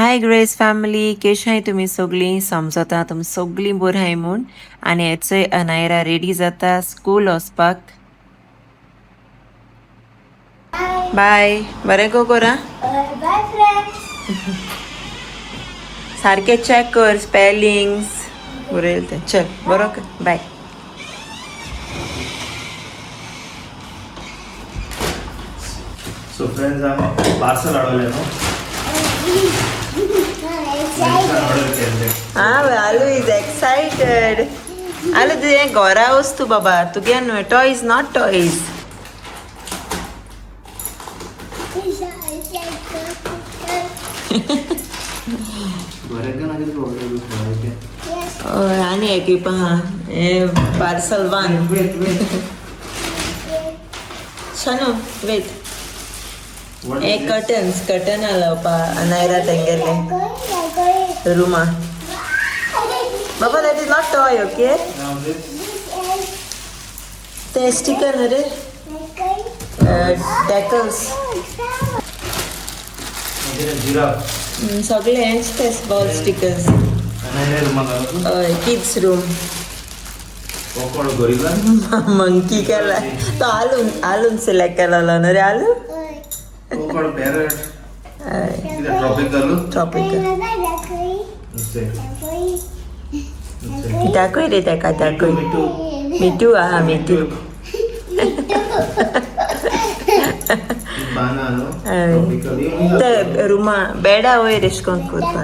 हाय grace family, केशाय तुमी सगळीं? समजता तुमी सगळीं बरी आहाय म्हूण. आनी हेचोय अनायरा रेडी जाता स्कूल वचपाक. बाय, बरें गो कोरा. Bye friends. सारकें चॅक कर स्पेलिंग्स बरयल तें. चल, बरो कर, बाय. सो फ्रेंड्स, आमी पार्सल हाडवलें न्हू, ऑर्डर केल्लें. हा, आलू is excited. आलू, तुजें घरा वस्तू बाबा, तुगे न्हय, टॉयज not toys. बरें का ना कितें ऑर्डर तें? हय, आनी एक आहा हें parcel one. Wait, wait. Shanu, wait. हे कर्टन्स, कर्टन लावपा अनायरा तेंगेले रुमा बाबा. That is not toy, okay? ते स्टिकर न्हू रे, डेकल्स. जिराफ. सगळे हेंच ते बॉल स्टिकर्स. आनी रुमाक घालप. हय, किड्स रूम. कोण गोरिला? मंकी केला तो आलून, आलून सिलेक्ट केलेलो न्हू रे आलू? कोण पॅरट? कितें, ट्रॉपिकल? ट्रॉपिकल. दाखय रे तेका, दाखय. मिठू. मिठू आहा, मिठू. बाना न्हू. हय. ट्रॉपिकल. ते रुमा बेडा वयर एश कोन करपा.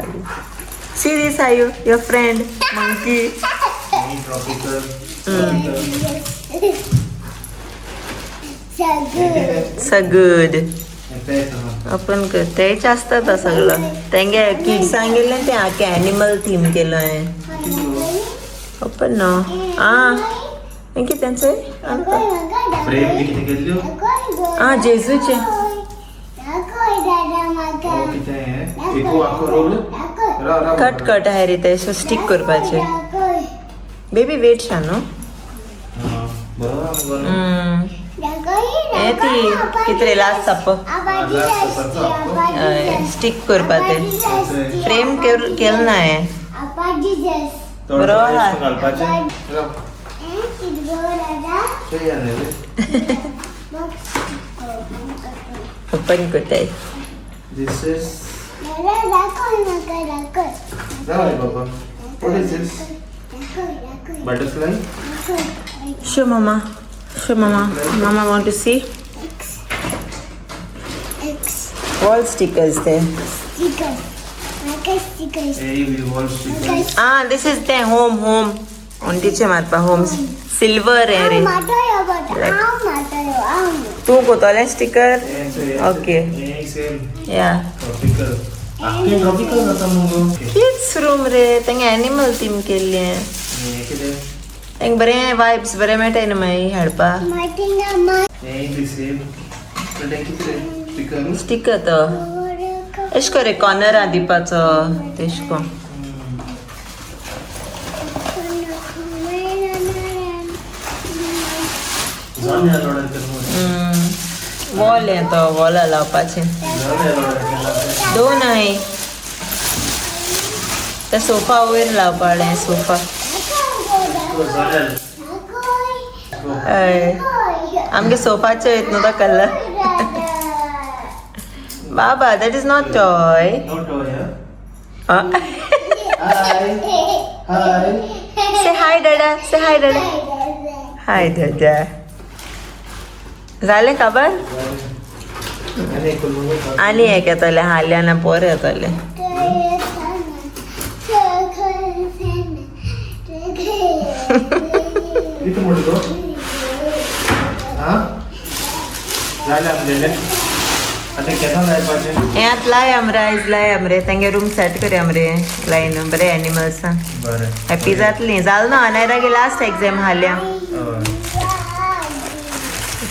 See this, Ayu, your friend monkey. Tropical. So good. Open कर. तेच आसता तो सगळो तेंगे किड्सांक गेल्लें तें आख्खें एनिमल थीम केलो हांवें. ओपन न्हू. आं, हें कितें तेंचें? फ्रेम बी कितें केल्ल्यो? आं, जेजूचें. कितें हें एको आखो रोल. कट कट आहाय रे ते, सो स्टीक करपाचे. Baby, wait Shanu. बरोबर मुगो. हे ती कितले लास्ट साप स्टीक करपा ते फ्रेम केलं ना हें. बरोबर आहा. घालपाचें राव. चोया न्ही रे. ओपन करताय. This is राव बाबा. What is this? Butterfly? Show mama. Show mama. Mama want to see. Wall stickers there. Hey, we wall stickers. Ah, this is the home, home. वण्टीचे मारपा होम सिल्वर आहे रे. तूं कोतोलें स्टिकर? Okay. Same. या. Tropical. आख्खें tropical जाता मुगो. Kids room रे, तेंगे एनिमल थीम केल्लें. हें कितें? तेंगे बरें वायब्स बरें मेळटाय न्हू मागीर हाडपा. हें बी सेम, बट हें कितें रे, स्टिकर? स्टिकर तो एश को रे, कॉर्नरा दिवपाचो तेश को. जाऊया ऑर्डर कर मग. वॉल हें तो वॉला लावपाचें. जाऊया ऑर्डर केला. दोन आहे ते सोफा वयर लावपाळें, सोफा. चालेल. हय, आमगे सोफाचो येत न्हू तो कलर बाबा. That is not toy. No toy. Hi hi. Say hi dada, say hi dada. Hi dada. जालें खबर? आनी एक मुगो. आनी एक येतलें हाल्या ना, पोर येतलें. कितें म्हणटा तो? हां, जालें आमगेलें. आतां केन्ना लायपाचें? हें आतां लाय आमरे, आयज लाय आमरे. तेंगे रूम सेट करया मरे लायन बरें एनिमल्सान. बरें. हॅप्पी जातली. जाल ना अनायरागे लास्ट एग्जाम हाल्या. हय.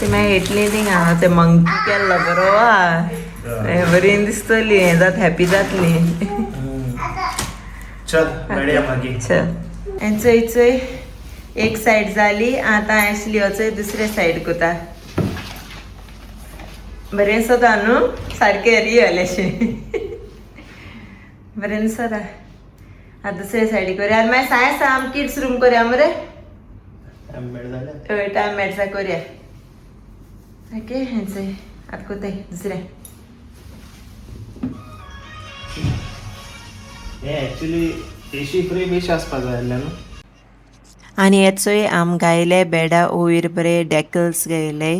ते मागीर येतली थिंगा. ते मंकी केल्लो बरो आहा, बरी दिसतली, हें जात हॅप्पी जातली. चल, मेळया मागीर. चल, हें चोय चोय, एक सायड जाली. आतां एशली वचय दुसरे सायड कोता. बरें सदां न्हू, सारकें रियल अशें. बरें दिसता. आतां दुसरे सायडी करूया आनी मागीर सायन्स आम किड्स रूम करूया मरे. हय, टायम मेळटा करूया. ओके, हेंच आतां कोताय दुसरें. हे एक्चुअली एशी फ्रेम एशी आसपा जाय आसलें न्हू. आनी हेचोय आम गायले बेडा वयर बरे डेकल्स गायले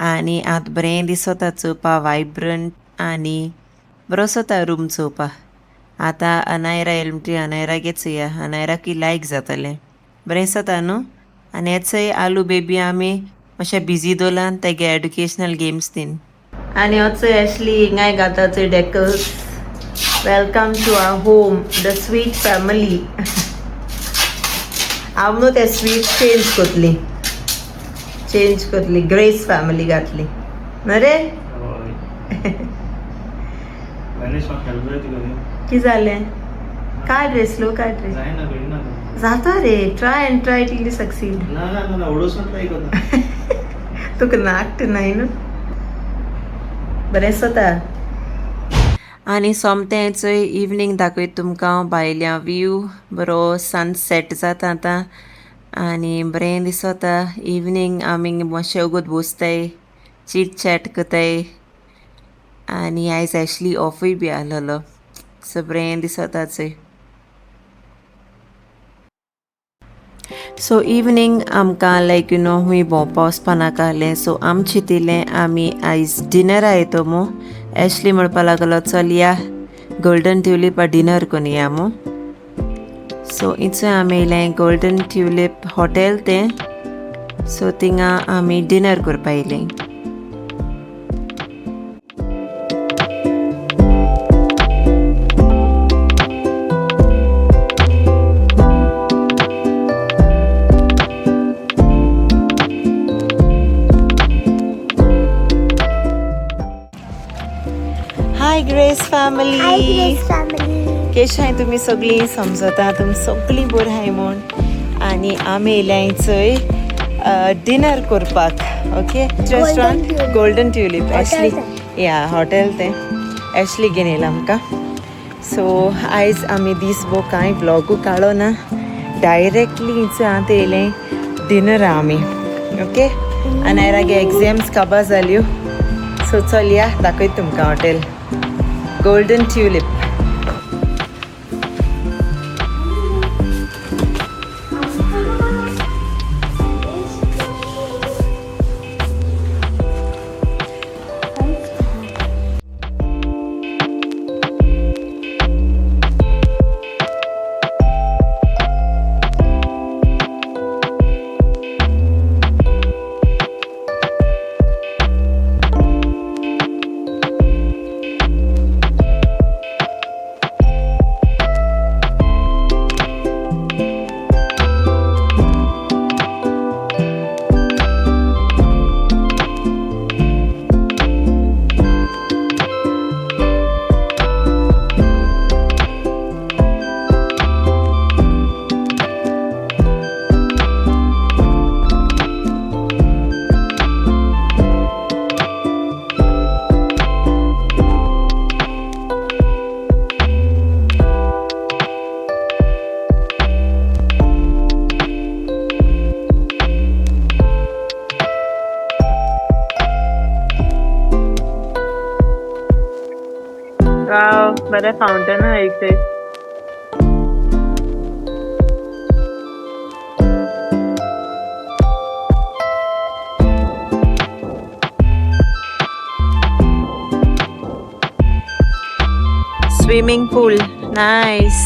आनी आतां बरें दिसता चोवपा, वायब्रंट आनी बरो दिसता रूम चोवपा. आतां अनायरा येयलें म्हणटकीर अनायरागे चोया, अनायराकूय लायक जातलें. बरें दिसता न्हू. आनी हेचोय आलू बेबी आमी मातशें बिजी दवरलां तेगे एडुकेशनल गेम्स तीन. आनी होचोय एशली हिंगाय घालता चोय decals. Welcome to our home, the sweet family. हांव न्हू ते स्वीट चेंज कोतली, चेंज कोतली, ग्रेस फॅमिली घातली न्हू रे. गणेश म्हाका हेल्प जाय तुका. कितें जालें? काय ड्रेस लो, काय ड्रेस? जायना, कळना. जाता रे, try and try till you succeed. ना ना ना ना, उडोवचो ट्राय करता. तुका नाकट नाय न्हू. बरें दिसता. आनी सोमतें चोय इवनींग दाखयता तुमकां हांव भायल्या व्यू. बरो सनसेट जाता आतां आनी बरें दिसता. इवनींग आमी मातशें वोगोत बसताय, चीट चॅट करताय. आनी आयज एशली ऑफूय बी आहलोलो, सो बरें दिसता चोय. सो इवनींग आमकां लायक you know खूंय भोंवपा वचपा नाका आहलें, सो आम चिंतिल्लें आमी आयज डिनरा येतो मू. एशली म्हणपा लागलो चल या गोल्डन ट्युलिपा डिनर करून या मू. सो इचोय आमी येयलें, गोल्डन ट्युलिप हॉटेल तें. सो थिंगा आमी डिनर करपा येयलीं. Hi Grace family. Hi Grace family. केश हाय तुमी सगळीं? समजता तुमी सगळीं बरीं आहाय म्हूण. आनी आमी येयल्याय चोय डिनर करपाक. Okay, restaurant golden tulip. Ashley या हॉटेल तें एशली घेवन येयलां आमकां. सो आयज आमी दीस भोर कांय व्लॉगू काडलो ना, डायरेक्टली आतां येयलें डिनर आमी. ओके, आनी आयरागे एग्जाम्स काबार जाल्यो. सो चल या, दाखयता तुमकां हॉटेल गोल्डन ट्युलिप. वाव, बरें फावंटन आहा एक थंय. Swimming pool, nice.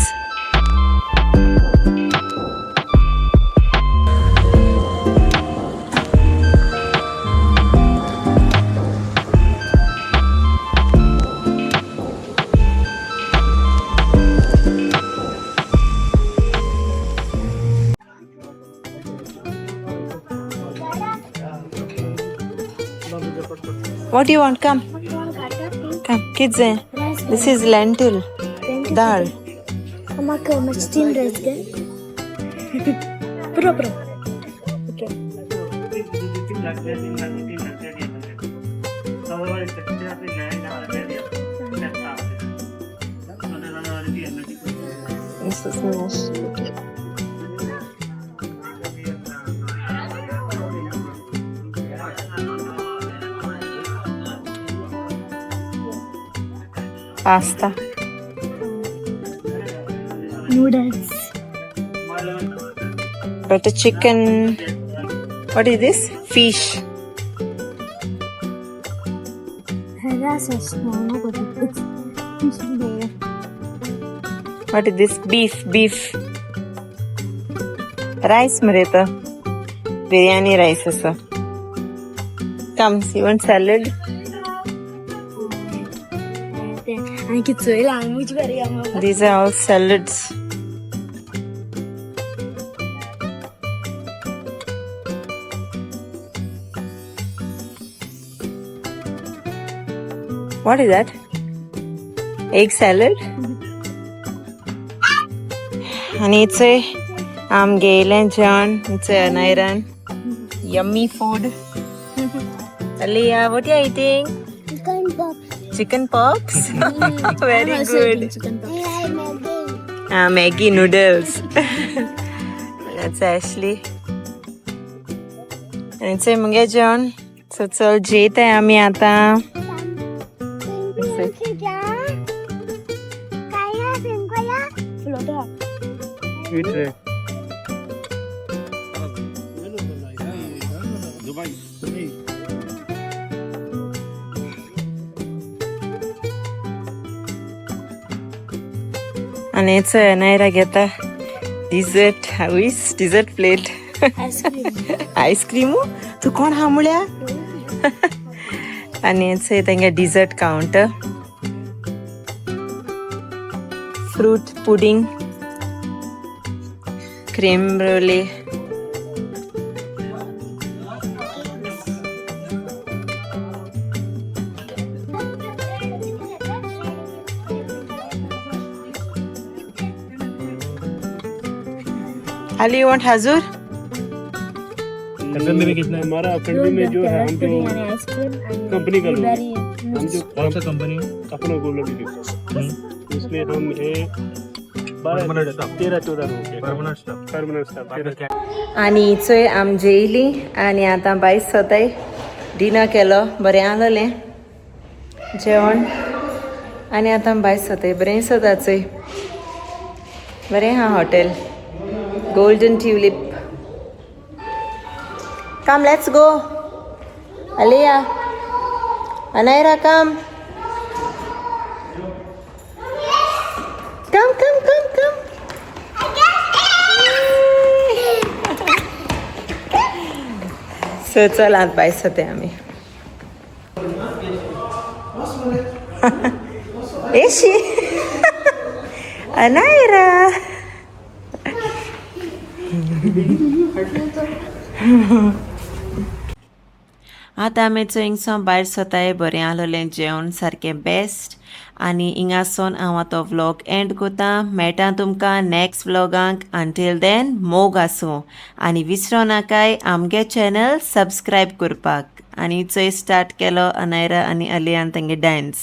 What do you want? Come. Come, kids. Eh? This is lentil dal. Amaka steam rice ge. Bro bro. Okay. This is mashed. Pasta. Noodles. Butter chicken. What is this? Fish. What is this? Beef. Beef. Rice मरे biryani rice असं. Come, you want salad? These are all salads. What is that? Egg salad? आणि इथे आम गेले जेवण इथे अनायरन yummy food. Aliya, what are you eating? Chicken puffs. Chicken puffs? Very I'm also eating good. chicken puffs. Maggi noodles. That's Ashley. आणि इथे मुगे जेवण. सो चल जेत आहे आम्ही आता. आणि इथे अनायरा घेता dessert हावीस dessert plate. Ice cream. Ice cream तू कोण हा मुळ्या. आणि इथे तेंगे dessert counter, fruit pudding, creme brulee. Ali, you want Hazur? अफएमबी में कितना है हमारा? अफएमबी में जो है, हम जो आइसक्रीम कंपनी का लोग हैं। हम जो कौन सा कंपनी है? अपना गोल्ड उसमें हम है 12 13 14 लोग हैं। Permanent staff. Permanent staff 13. आनी चोय आम जेयली आनी आतां भायस सोताय. डिनर केलो, बरें आसलें जेवण. आनी आतां भायर सोताय, बरें सोता. चोय, बरें आहा hotel Golden Tulip. Come, let's go. Aliya, Anaira, come come come come come. So चल आत भायर सोताय आमी. एशी अनायरा. आतां आमी चोय भायर सोताय. बरें आसलें जेवण, सारकें बेस्ट. आनी हिंगासोन हांव आतां व्लॉग एंड कोता. मेळटा तुमकां नॅक्स्ट व्लॉगांक. अंटील देन मोग आसूं आनी विसरो नाकाय आमगे चॅनल सबस्क्रायब करपाक. आनी चोय स्टार्ट केलो अनायरा आनी अलियान तेंगे डांस.